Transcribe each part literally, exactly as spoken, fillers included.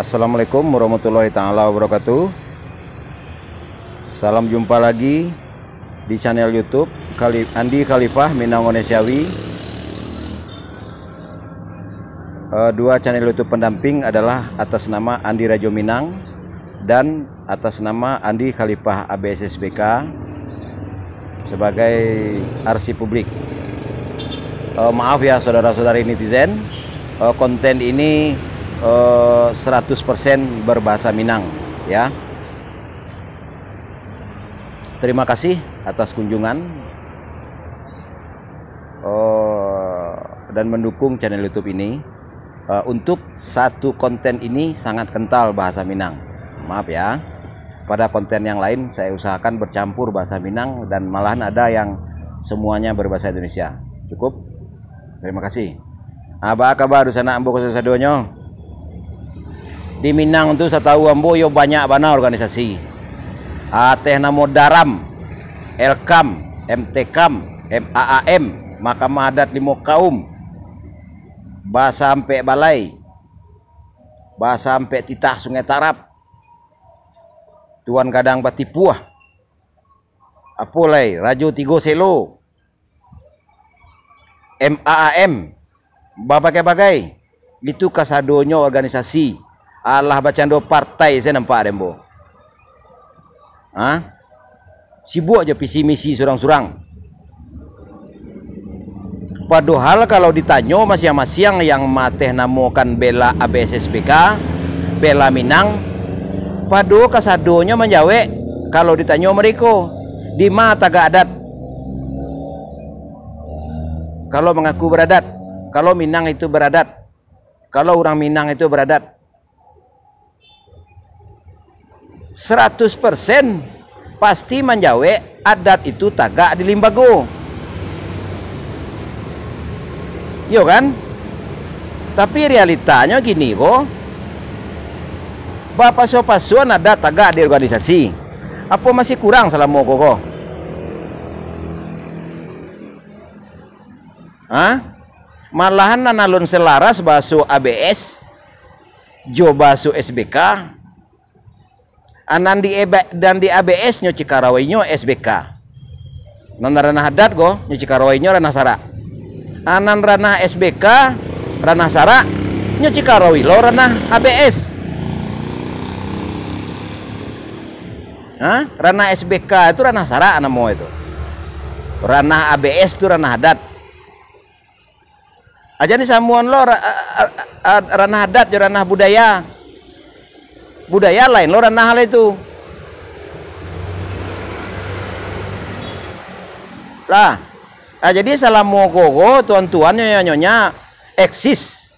Assalamualaikum warahmatullahi taala wabarakatuh. Salam jumpa lagi di channel YouTube Khali-, Andi Khalifah Minang Onesiawi. Eh, dua channel YouTube pendamping adalah atas nama Andi Rajo Minang dan atas nama Andi Khalifah A B S S B K sebagai arsip publik. Eh, maaf ya, saudara-saudari netizen, eh, konten ini, eh, seratus persen berbahasa Minang, ya. Terima kasih atas kunjungan, eh, dan mendukung channel YouTube ini. Eh, untuk satu konten ini sangat kental bahasa Minang. Maaf ya. Pada konten yang lain saya usahakan bercampur bahasa Minang dan malahan ada yang semuanya berbahasa Indonesia. Cukup. Terima kasih. Aba kabar dunsanak ambo kasadonyo? Di Minang tu, satau ambo, yo banyak bana organisasi. Ateh namo Daram, Elkam, M T Kam, M A A M, Mahkamah Adat Limo Kaum, Bahasa Ampek Balai, Bahasa Ampek Titah Sungai Tarap, Tuan Gadang Batipuah, apo lai, Rajo Tigo Selo, M A A M, babagai-bagai. Itu kasadonyo organisasi. Alah bacando partai sajo nampak dek ambo. Ha? Sibuak jo visi misi surang-surang. Padohal kalau ditanyo masiang-masiang yang mateh namokan bela A B S S B K, bela Minang, pado kasadonyo manjawek kalau ditanyo mareko, "Di ma tagak adat?" Kalau mangaku baradat, kalau Minang itu baradat, kalau urang Minang itu baradat, saratus persen pasti manjawek adat itu tagak di limbago. Iyo kan? Tapi realitanyo gini ko, bapaso-pasoan adat tagak di organisasi. Apo masih kurang salamo ko, ko? Ha? Malahan nan alun salaras baso A B S jo baso S B K, anan di ebe-, dan di A B S nyo cikarawinyo S B K. Nan ranah adat ko, nyo cikarawinyo ranah sarak. Anan ranah S B K, ranah sarak, nyo cikarawilo ranah A B S. Ha? Ranah S B K itu ranah sarak namo itu. Ranah A B S tu ranah adat. Aja ni samuan lo ra-, a-, a-, a-, ranah adat jo ranah budaya. Budaya lain lo ranah lai tu. Lah, ah, jadi salamo ko, ko tuan-tuan nyonya-nyonya eksis.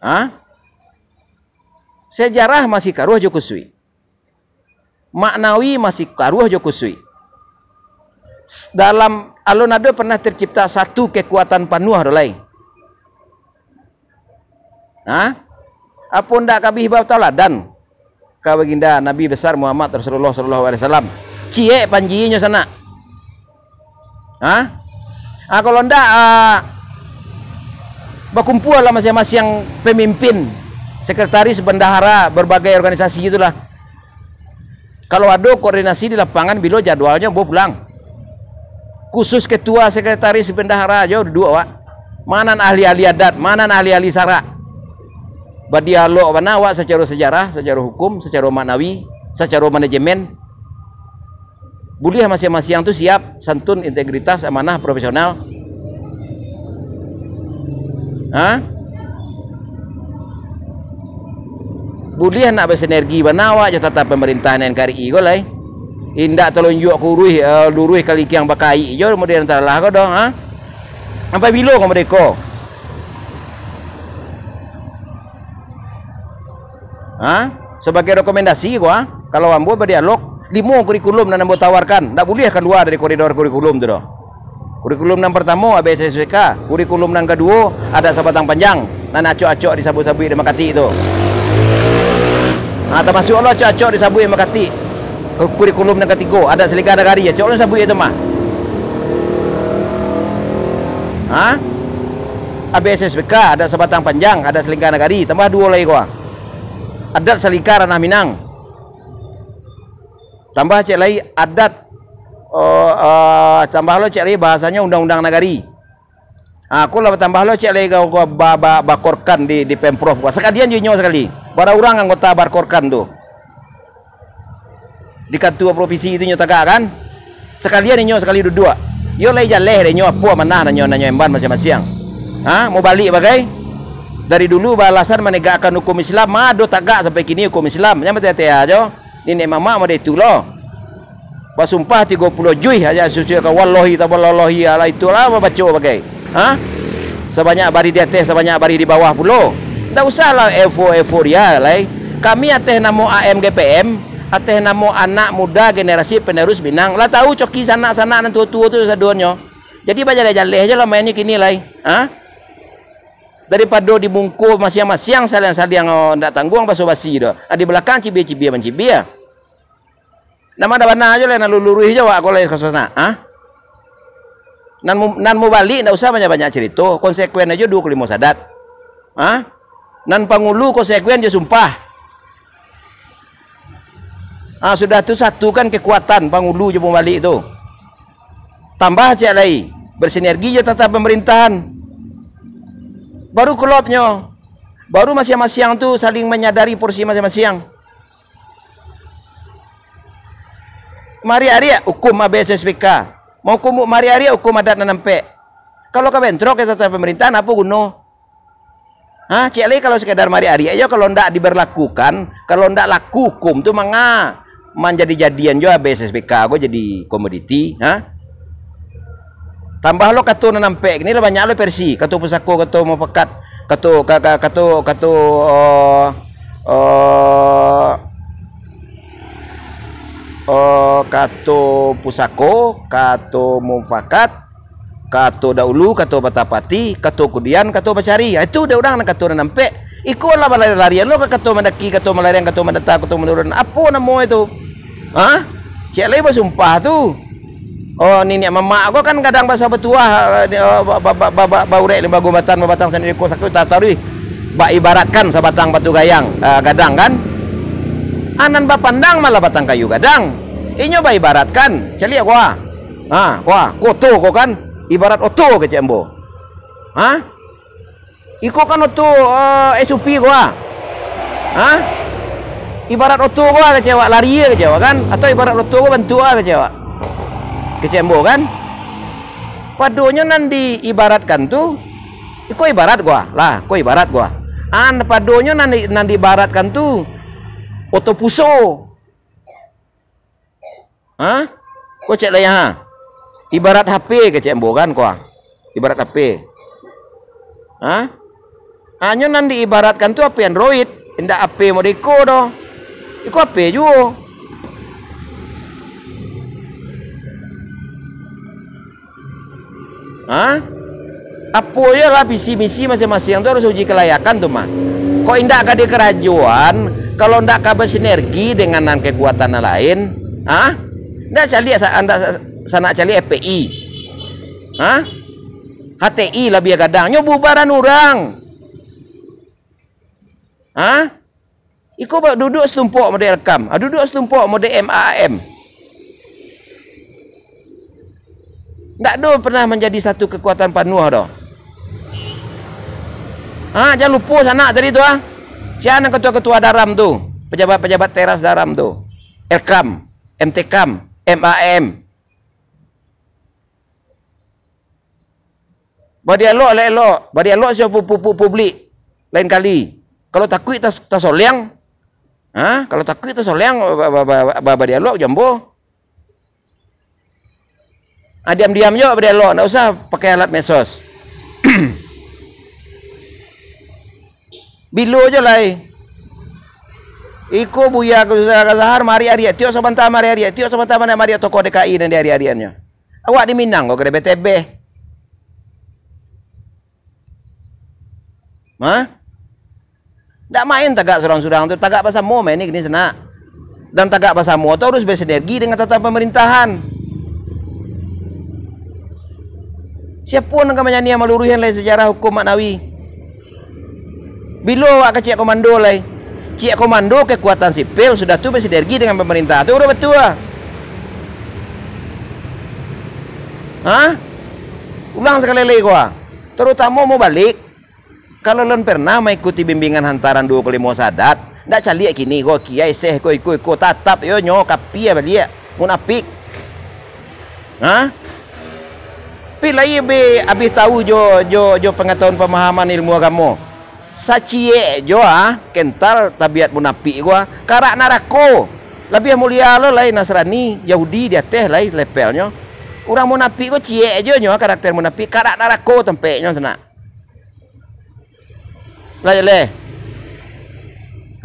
Ha? Sejarah masih karuah jo kusuik. Maknawi masih karuah jo kusuik. S-, dalam alun ado pernah tercipta satu kekuatan panuah do lai. Ha? Apo ndak ka bih batauladan ka Baginda Nabi Besar Muhammad Rasulullah sallallahu alaihi wasallam? Ciek panjinyo sanak. Ha? Ah, kalau ndak, ah, bakumpua lah masiang-masiang pemimpin, sekretaris, bendahara, berbagai organisasi itulah. Kalau ado koordinasi di lapangan, bilo jadwalnyo, ambo pulang. Khusus ketua, sekretaris, bendahara, jo duduak awak. Ma nan ahli-ahli adat, ma nan ahli-ahli sarak. Badialog bana awak sacaro sejarah, sacaro hukum, sacaro maknawi, sacaro manajemen. Buliah masiang-masiang tu siap, santun, integritas, amanah, profesional. Ha? Buliah nak basinergi bana awak jo tata pamarintahan N K R I ko lai. Indak talunjuak kuruih, eh, luruih kalikiang bakaik jo model nan talalah ko doh, ha? Sampai bilo ko merdeka? Ha? Sabagai rekomendasi ko, ha? Kalau ambo badialog, limo kurikulum nan ambo tawarkan, ndak buliah kalua dari koridor kurikulum tu doh. Kurikulum nan partamo, A B S S B K. Kurikulum nan kaduo, adat sabatang panjang, nan acok-acok disabuik-sabuik di makatik tu. Ha, tamasuak lo acok-acok disabuik di makatik. Kurikulum nan katigo, adat salingga nagari, acok lo sabuik tu mah. Ha? A B S S B K, adat sabatang panjang, adat salingga nagari, tambah duo lai ko. Adat salingka ranah Minang. Tambah ciek lai adat, oh, eh, tambah lo ciek lai bahasanyo undang-undang nagari. Ah, ko lah batambah lo ciek lai ka, ka ba, ba, Barkorkan di, di Pemprov ko. Sakalian jo inyo sakali. Bara urang anggota Barkorkan tu. Di kantua propinsi tu nyo tagak kan? Sakalian inyo sakali duduak. Yo lai jaleh dek inyo apo amanah nanyo, nanyo emban masiang-masiang. Ha, mau balik bagai? Dari dulu baalasan manegakkan hukum Islam, ma ado tagak sampai kini hukum Islam. Jangan batea-tea jo. Niniak mamak model itu lo. Basumpah tigo puluah juih aja suci ka wallahi taballahi, alah itulah babaco bagai. Ha? Sabanyak bari di ateh, sabanyak bari di bawah pulo. Ndak usahlah eufo-, euforia lai. Kami ateh namo A M G P M, ateh namo anak muda generasi penerus Minang, lah tahu coki sanak-sanak nan tuo-tuo tu sadonyo. Jadi bajaleh-jaleh je lah mainnyo kini lai. Ha? Daripado dibungko masiang-masiang, saliang-saliang, oh, ndak tangguang baso basi doh. Ah, di balakang cibia-cibia mancibia. Nan bana-bana jo lah, nan luruih jo awak ko lai ka Sanak, ha? Nan mu-, nan mubalik ndak usah banyak-banyak carito, konsekuen ajo duo kalimo sadat. Ha? Nan pangulu konsekuen jo sumpah. Ha, sudah tu satukan kekuatan pangulu jo mubalik tu. Tambah ciek lai, bersinergi jo tata pemerintahan. Baru klopnyo, baru masiang-masiang tu saling manyadari porsi masiang-masiang. Mariak-ariak, hukum A B S S P K. Mahukum mariak-ariak, hukum adat nan ampek. Kalau ka bentrok ka tata pemerintahan, apo guno? Ha, ciek lai kalau sekadar mariak-ariak jo, kalau ndak diberlakukan, kalau ndak laku hukum tu, manga manjadi-jadian jo A B S S P K ko jadi komoditi, ha? Tambah lo kato nan ampek, kini lah banyak lo versi. Kato pusako, kato mufakat, kato, ka-, ka-, kato, kato, eh, eh, eh, kato pusako, kato mufakat, kato dahulu, kato batapati, kato kudian, kato bacari. Ah, itu dek urang nan kato nan ampek. Iko lah balari-larian lo ka kato mandaki, kato malariang, kato mandata, kato manurun. Apo namo itu? Ha? Ciek lai basumpah tu. Oh, niniak mamak ko kan gadang basa batuah, eh, ba-, ba-, ba-, ba-, ba-, baurek limbago batan, babatang sandiri ko sakut tataruih. Baibaratkan sabatang batu gayang, eh, gadang kan? Anan bapandang malah batang kayu gadang. Inyo baibaratkan, caliak ko ah. Ha, ko ah, ko oto ko kan? Ibarat oto kecek ambo. Ha? Iko kan oto, eh, S U V ko ah. Ha? Ibarat oto ko ah kecek awak, lari kecek awak kan? Atau ibarat oto ko bantuak ah kecek awak. Kecek ambo kan? Padonyo nan diibaratkan tu, iko ibarat ko ah. Lah, ko ibarat ko ah. An, padonyo nan di, nan diibaratkan tu, oto puso. Ha? Ko cek lai, ha? Ibarat H P kecek ambo kan, ko, ha? Ibarat H P. Ha? Hanyo nan diibaratkan tu H P Android, indak H P model iko doh. Iko H P juo. Ha? Apo yo lah visi misi masiang-masiang tu harus uji kelayakan tu mah. Kok indak ka dikarajoan, kalau ndak ka bersinergi dengan nan kekuatan nan lain, ha? Ndak caliak sa-, ndak sa-, sanak caliak F P I. Ha? H T I labiah gadang, nyo bubaran urang. Ha? Iko ba-, duduak satumpok model Elkam, ah, duduak satumpok model M A M. Ndak ado pernah manjadi satu kekuatan panuah doh. Ha, jan lupo sanak tadi tu, ah. Sia nan ketua-ketua daram tu, pejabat-pejabat teras daram tu. Elkam, M T Kam, M A M. Badialog elok-elok, badialog sio pu-, pu-, pu-, publik lain kali. Kalau takuik tas-, tasoleang, ha? Kalau takuik tasoleang, ba-, ba-, ba-, ba-, ba-, badialog jo ambo. Ah, diam-diam jo badialog, ndak usah pakai alat medsos. Bilo jo lai. Iko Buya Abu Bakar Al-Azhar mariak-ariak, tiok sabanta mariak-ariak, tiok sabanta mariak-ariak tokoh D K I nan diariak-ariaknyo. Awak di Minang ko ka ditebeh-tebeh. Hah? Ndak main tagak surang-surang tu, tagak basamo main ni kini sanak. Dan tagak basamo tu harus bersinergi dengan tata pemerintahan. Siapo nan ka manyaniah maluruihan lai sejarah hukum Maknawi? Bilo awak kecek komando lai? Ciek komando kekuatan sipil, sudah tu basinergi dengan pemerintah. Tu udah batua. Hah? Ulang sakali lai ko, ah. Tarutamo mubalik, kalau lun pernah maikuti bimbingan hantaran duo kali limo sadat, ndak caliak kini ko, kiai, syekh ko, iko-iko, tatap yo nyo kapia baliak, munafik. Hah? Pi lai be abih tahu jo, jo, jo pangatahuan pamahaman ilmu agamo. Saciek jo, ah, kental tabiat munafik ko, ah, karak narako. Labiah mulia lo lai Nasrani, Yahudi di ateh lai levelnyo. Urang munafik ko ciek jo nyo, ah, karakter munafik, karak narako tampeknyo sanak. Lah jaleh.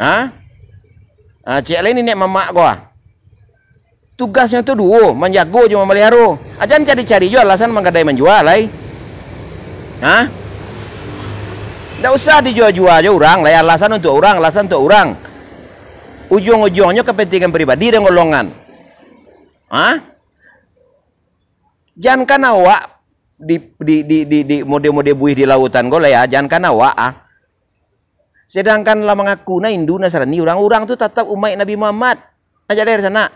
Ha? Ah, ciek lai niniak mamak ko, ah. Tugasnyo tu duo, manjago jo mamaliharo. Ajan cari-cari jo alasan manggadai manjua lai. Hah? Ndak usah dijua-jua jo urang lai, alasan untuak urang, alasan untuak urang. Ujuang-ujuangnyo kapentingan pribadi dan golongan. Hah? Jankan awak di, di, di, di, di mode-mode buih di lautan ko lai, ah, jankan awak, ah. Sedangkan lah mangaku nah Hindu Nasrani, urang-urang tu tatap umaik Nabi Muhammad. Aja dari sanak.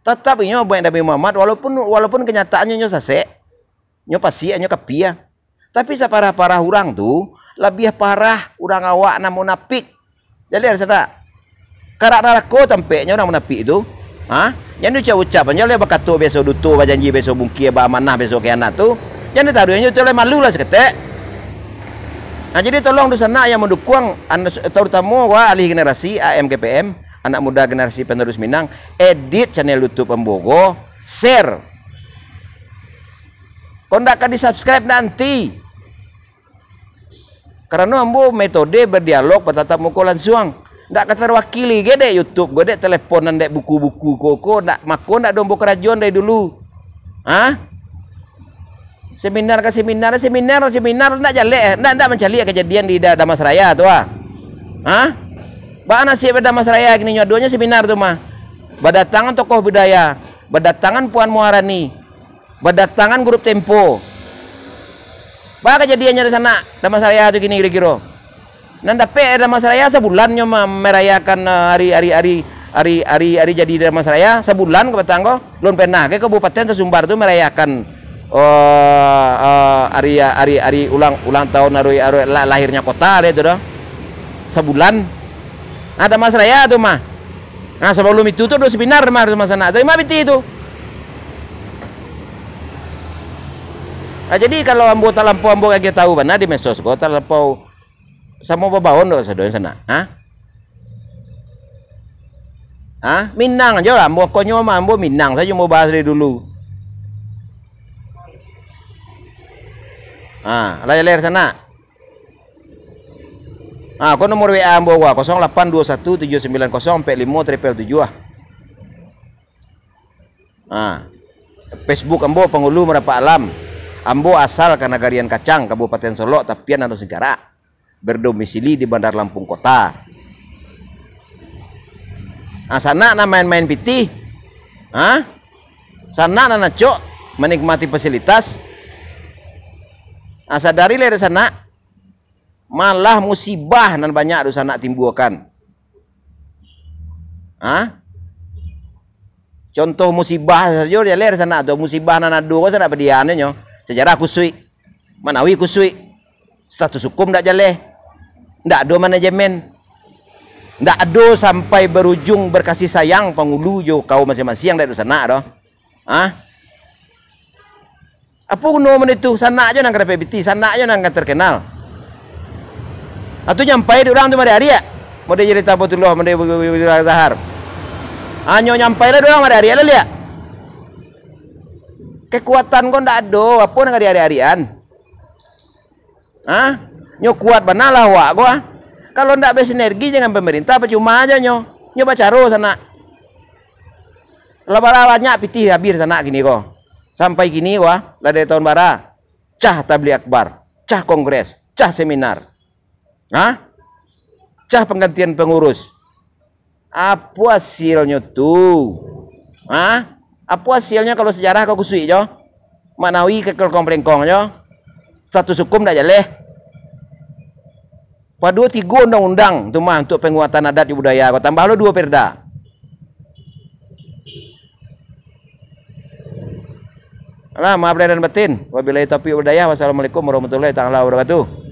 Tatap inyo umaik Nabi Muhammad, walaupun, walaupun kenyataannyo nyo sasek, nyo pasiak, nyo kapia. Tapi saparah-parah urang tu, labiah parah urang awak nan munafik. Jaleh sanak. Karak narako tampeknyo urang munafik tu. Ha? Jan diucap-ucap, jan lah bakato biaso duto, bajanji biaso bungkia, baamanah biaso khianat tu. Jan ditaruih inyo tu lai, malu lah saketek. Nah, jadi tolong dunsanak yang mandukuang, an-, tarutamo wah ahli generasi A M K P M, anak muda generasi penerus Minang, edit channel YouTube ambo ko, share. Kok ndak ka di-subscribe nanti. Karano ambo metode berdialog bertatap muka lansuang. Ndak ka tarwakili ge dek YouTube ko, dek telepon nan dek buku-buku ko, ko ndak, mako ndak ado ambo karajoan dari dulu. Ha? Seminar ka seminar, seminar, seminar ndak jaleh, ndak, ndak mancaliak kajadian di Da-, Damasraya tu, ah. Ha? Baa nasib Damasraya kini nyo, adonyo seminar tu mah. Badatangan tokoh budaya, badatangan Puan Muharani, badatangan grup Tempo. Baa kajadiannyo di sanak, Damasraya tu kini kiro-kiro? Nan dapek Damasraya sabulan nyo ma-, merayakan, eh, hari, hari, hari, hari, hari, hari jadi Damasraya, sabulan ka patang ko. Lun pernah ke Kabupaten Sasumbar tu merayakan, eh, eh, hari, hari, hari ulang, ulang tahun hari, hari la-, lahirnya kota deh tu doh? Sabulan. Ah, Damasraya tu mah. Nah, sabalum itu tu ado seminar mah, dunsanak. Tarimo pitih tu. Ah, jadi kalau ambo talampau, ambo kagak tahu bana di medsos ko, talampau samo babaon dek sadonyo sanak. Ha? Ha? Minang ajo lah, ambo konyo mah, ambo Minang sajo ambo bahas dari dulu. Ha, lai-lai sanak. Ah, ko nomor W A ambo wa, kosong lapan duo satu tujuh sembilan kosong ampek limo triple tujuh ah. Ah. Facebook ambo Pangulu Marapak Alam. Ambo asal ka Nagarian Kacang, Kabupaten Solok, Tapian Danau Singkarak. Berdomisili di Bandar Lampung Kota. Ah, sanak nan main-main pitih. Ah? Sanak nan acok manikmati fasilitas. Ah, sadari lai sanak. Malah musibah nan banyak dunsanak timbuakan. Ha? Contoh musibah sajo jaleh sanak tu, musibah nan ado ko sanak padianyo. Sejarah kusuik, Maknawi kusuik, status hukum ndak jaleh, ndak ado manajemen, ndak ado sampai berujung berkasih sayang pangulu jo kaum masiang-masiang dek dunsanak doh. Ha? Apo guno mano itu? Sanak jo nan ka dapek pitih, sanak jo nan ka terkenal. Atu nyampai dek urang tu mari-ari, ah. Mode jadi tapo tu loh, mode Zahar. Hanyo nyampai lah dek urang mari-ari lah liak. Kekuatan ko ndak ado, apo nan ka diari-arian? Ha? Nyo kuat bana lah awak ko, ah. Kalau ndak basinergi dengan pemerintah, percuma aja nyo. Nyo bacaro sanak. Lah bara banyak pitih abih sanak kini ko. Sampai kini ko, ah, lah dari tahun bara. Cah tabligh akbar, cah kongres, cah seminar. Ha? Cah penggantian pengurus. Apo hasilnyo tu? Ha? Apo hasilnyo kalau sejarah ka kusuik jo? Maknawi ka kelengkong-pelengkong jo? Status hukum ndak jaleh? Paduo tigo undang-undang tu mah untuak panguatan adat jo budaya ko, tambah lo duo perda. Alah, maaf lahir dan batin. Wabillahi taufiq wal hidayah. Wassalamualaikum warahmatullahi taala wabarakatuh.